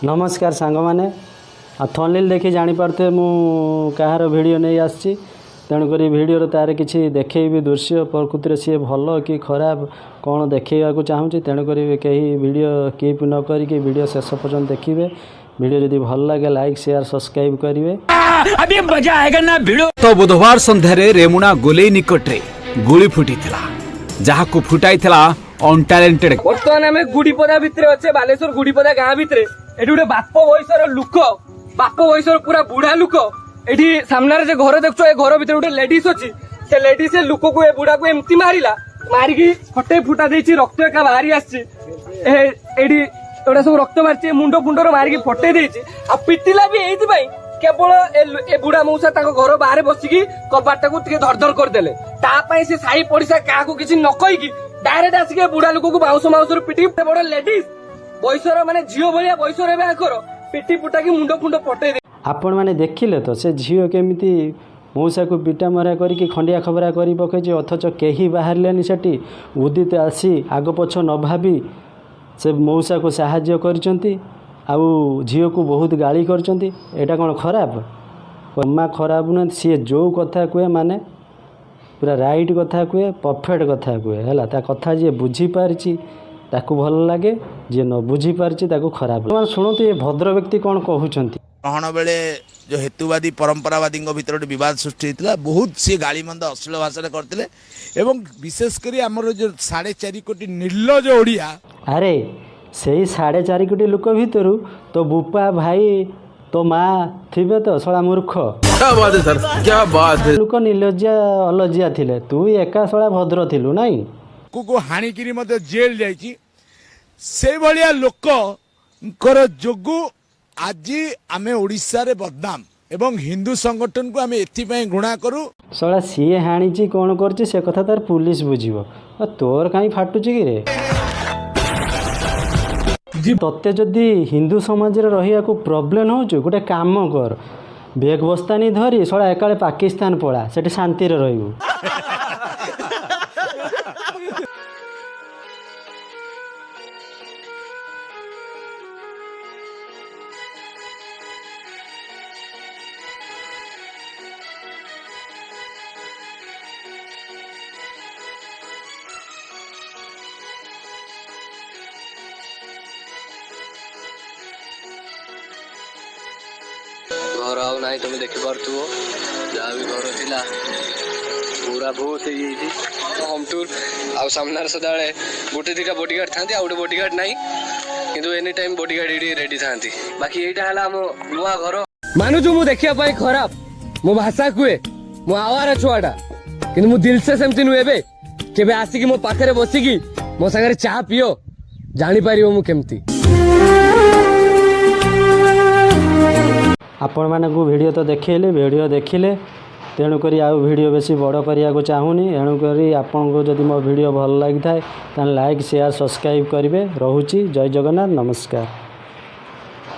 ନମସ୍କାର ସାଙ୍ଗମାନେ। ଆଉ ଥମ୍ବନେଲ୍ ଦେଖି ଜାଣିପାରୁଥିବେ ମୁଁ କାହାର ଭିଡ଼ିଓ ନେଇ ଆସିଛି। ତେଣୁକରି ଭିଡ଼ିଓରେ ତାର କିଛି ଦେଖେଇବି ଦୃଶ୍ୟ, ପ୍ରକୃତିରେ ସିଏ ଭଲ କି ଖରାପ କ'ଣ ଦେଖେଇବାକୁ ଚାହୁଁଛି। ତେଣୁକରି କେହି ଭିଡ଼ିଓ ସ୍କିପ୍ ନ କରିକି ଭିଡ଼ିଓ ଶେଷ ପର୍ଯ୍ୟନ୍ତ ଦେଖିବେ। ଭିଡ଼ିଓ ଯଦି ଭଲ ଲାଗେ ଲାଇକ୍, ସେୟାର, ସବସ୍କ୍ରାଇବ୍ କରିବେ। ତ ବୁଧବାର ସନ୍ଧ୍ୟାରେ ରେମୁଣା ଗୋଲେଇ ନିକଟରେ ଗୁଳି ଫୁଟିଥିଲା, ଯାହାକୁ ଫୁଟାଇଥିଲା ଅନଟ୍ୟାଲେଣ୍ଟେଡ। ବର୍ତ୍ତମାନ ଆମେ ଗୁଡିପଦା ଭିତରେ ଅଛେ, ବାଲେଶ୍ୱର ଗୁଡିପଦା ଗାଁ ଭିତରେ। ଏଠି ଗୋଟେ ବାପ ବୟସର ଲୋକ, ବାପ ବୟସର ପୁରା ବୁଢା ଲୋକ। ଏଠି ସାମ୍ନାରେ ଯେ ଘର ଦେଖୁଛ, ଏ ଘର ଭିତରେ ଗୋଟେ ଲେଡିସ୍ ଅଛି। ସେ ଲେଡିସ୍ ସେ ଲୋକକୁ, ଏ ବୁଢାକୁ ଏମିତି ମାରିଲା, ମାରିକି ଫଟେଇ ଫୁଟା ଦେଇଛି, ରକ୍ତ ଏକା ବାହାରି ଆସିଛି। ଏଠି ଏଗୁଡ଼ା ସବୁ ରକ୍ତ ବାହାରିଛି, ମୁଣ୍ଡ ଫୁଣ୍ଡର ମାରିକି ଫଟେଇ ଦେଇଛି। ଆଉ ପିଟିଲା ବି ଏଇଥିପାଇଁ, କେବଳ ଏ ବୁଢା ମଉସା ତାଙ୍କ ଘର ବାହାରେ ବସିକି କବାଟଟାକୁ ଟିକେ ଧର ଧର କରିଦେଲେ, ତା ପାଇଁ ସେ ସାହି ପଡିଶା କାହାକୁ କିଛି ନ କହିକି ଡାଇରେକ୍ଟ ଆସିକି ଏ ବୁଢା ଲୋକକୁ ବାଉଁଶ ମାଉଁସରୁ ପିଟିକି, ବଡ ଲେଡିସ୍ ବୟସର, ମାନେ ଝିଅ ଭଳିଆ ବୟସର ଏବେ ଆଙ୍କର, ପିଟି ପୁଟାକି ମୁଣ୍ଡ ଫୁଣ୍ଡ ଫଟେଇ ଦେଇ। ଆପଣମାନେ ଦେଖିଲେ ତ ସେ ଝିଅ କେମିତି ମଉସାକୁ ପିଟା ମରା କରିକି ଖଣ୍ଡିଆ ଖବରା କରି ପକେଇଛି, ଅଥଚ କେହି ବାହାରିଲେନି ସେଠି। ଉଦିତ ଆସି ଆଗ ପଛ ନ ଭାବି ସେ ମଉସାକୁ ସାହାଯ୍ୟ କରିଛନ୍ତି ଆଉ ଝିଅକୁ ବହୁତ ଗାଳି କରିଛନ୍ତି। ଏଇଟା କ'ଣ ଖରାପ? ଜମା ଖରାପ ନୁହେଁ। ସିଏ ଯେଉଁ କଥା କୁହେ ମାନେ ପୁରା ରାଇଟ୍ କଥା କୁହେ, ପରଫେକ୍ଟ କଥା କୁହେ। ହେଲା, ତା କଥା ଯିଏ ବୁଝିପାରିଛି ତାକୁ ଭଲ ଲାଗେ, ଯିଏ ନ ବୁଝିପାରିଛି ତାକୁ ଖରାପ ଲାଗେ। ଶୁଣନ୍ତୁ ଏ ଭଦ୍ର ବ୍ୟକ୍ତି କ'ଣ କହୁଛନ୍ତି। ଗ୍ରହଣ ବେଳେ ଯେଉଁ ହେତୁବାଦୀ ପରମ୍ପରାବାଦୀଙ୍କ ଭିତରେ ଗୋଟେ ବିବାଦ ସୃଷ୍ଟି ହେଇଥିଲା, ବହୁତ ସିଏ ଗାଳିମନ୍ଦ ଅଶ୍ଳୀଳ ଭାଷାରେ କରିଥିଲେ। ଏବଂ ବିଶେଷ କରି ଆମର ଯେଉଁ 4.5 କୋଟି ନିର୍ଲଜ ଓଡ଼ିଆ, ଆରେ ସେଇ 4.5 କୋଟି ଲୋକ ଭିତରୁ ତୋ ବୁପା ଭାଇ, ତୋ ମା ଥିବେ ତ, ଶଳା ମୂର୍ଖ ଲୋକ ନିର୍ଲଜ୍ଜା ଅଲଜ୍ଜା ଥିଲେ, ତୁ ଏକା ଶଳା ଭଦ୍ର ଥିଲୁ ନାଇଁ? କୁ ହାଣିକିରି ମଧ୍ୟ ଜେଲ୍ ଯାଇଛି। ସେଇଭଳିଆ ଲୋକଙ୍କର ଯୋଗୁଁ ଆଜି ଆମେ ଓଡ଼ିଶାରେ ବଦନାମ, ଏବଂ ହିନ୍ଦୁ ସଂଗଠନକୁ ଆମେ ଏଥିପାଇଁ ଘୃଣା କରୁ। ଶଳା ସିଏ ହାଣିଛି କ'ଣ କରୁଛି ସେ କଥା ତାର ପୁଲିସ ବୁଝିବ, ତୋର କାହିଁ ଫାଟୁଛି କି ରେ? ତତେ ଯଦି ହିନ୍ଦୁ ସମାଜରେ ରହିବାକୁ ପ୍ରୋବ୍ଲେମ୍ ହେଉଛି, ଗୋଟେ କାମ କର, ବେଗ ବସ୍ତାନି ଧରି ଶଳା ଏକାଳେ ପାକିସ୍ତାନ ପଳା, ସେଠି ଶାନ୍ତିରେ ରହିବୁ। ଘର ଆଉ ନାହିଁ, ତମେ ଦେଖିପାରୁଥିବ, ଯାହା ବି ଘର ଥିଲା ପୁରା ଭୋସ୍ ହେଇଯାଇଛି। Home tour. ଆଉ ସାମ୍ନାରେ ସଦାବେଳେ ଗୋଟେ ଦିଟା ବଡିଗାର୍ଡ ଥାନ୍ତି, ଆଉ ଗୋଟେ ବଡିଗାର୍ଡ ନାହିଁ, କିନ୍ତୁ ଏନି ଟାଇମ୍ ବଡିଗାର୍ଡ ଏଇଠି ରେଡି ଥାନ୍ତି। ବାକି ଏଇଟା ହେଲା ଆମ ନୂଆ ଘର। ମାନୁଛୁ ମୁଁ ଦେଖିବା ପାଇଁ ଖରାପ, ମୋ ଭାଷା କୁହେ ମୁଁ ଆୱାର ଛୁଆଟା, କିନ୍ତୁ ମୁଁ ଦିଲସେ ସେମିତି ନୁହେଁ। ଏବେ କେବେ ଆସିକି ମୋ ପାଖରେ ବସିକି ମୋ ସାଙ୍ଗରେ ଚା ପିଅ, ଜାଣିପାରିବ ମୁଁ କେମିତି। ଆପଣମାନଙ୍କୁ ଭିଡ଼ିଓ ତ ଦେଖେଇଲେ, ଭିଡ଼ିଓ ଦେଖିଲେ, ତେଣୁକରି ଆଉ ଭିଡ଼ିଓ ବେଶୀ ବଡ଼ କରିବାକୁ ଚାହୁଁନି। ଏଣୁକରି ଆପଣଙ୍କୁ ଯଦି ମୋ ଭିଡ଼ିଓ ଭଲ ଲାଗିଥାଏ ତାହେଲେ ଲାଇକ୍, ସେୟାର, ସବସ୍କ୍ରାଇବ୍ କରିବେ। ରହୁଛି, ଜୟ ଜଗନ୍ନାଥ, ନମସ୍କାର।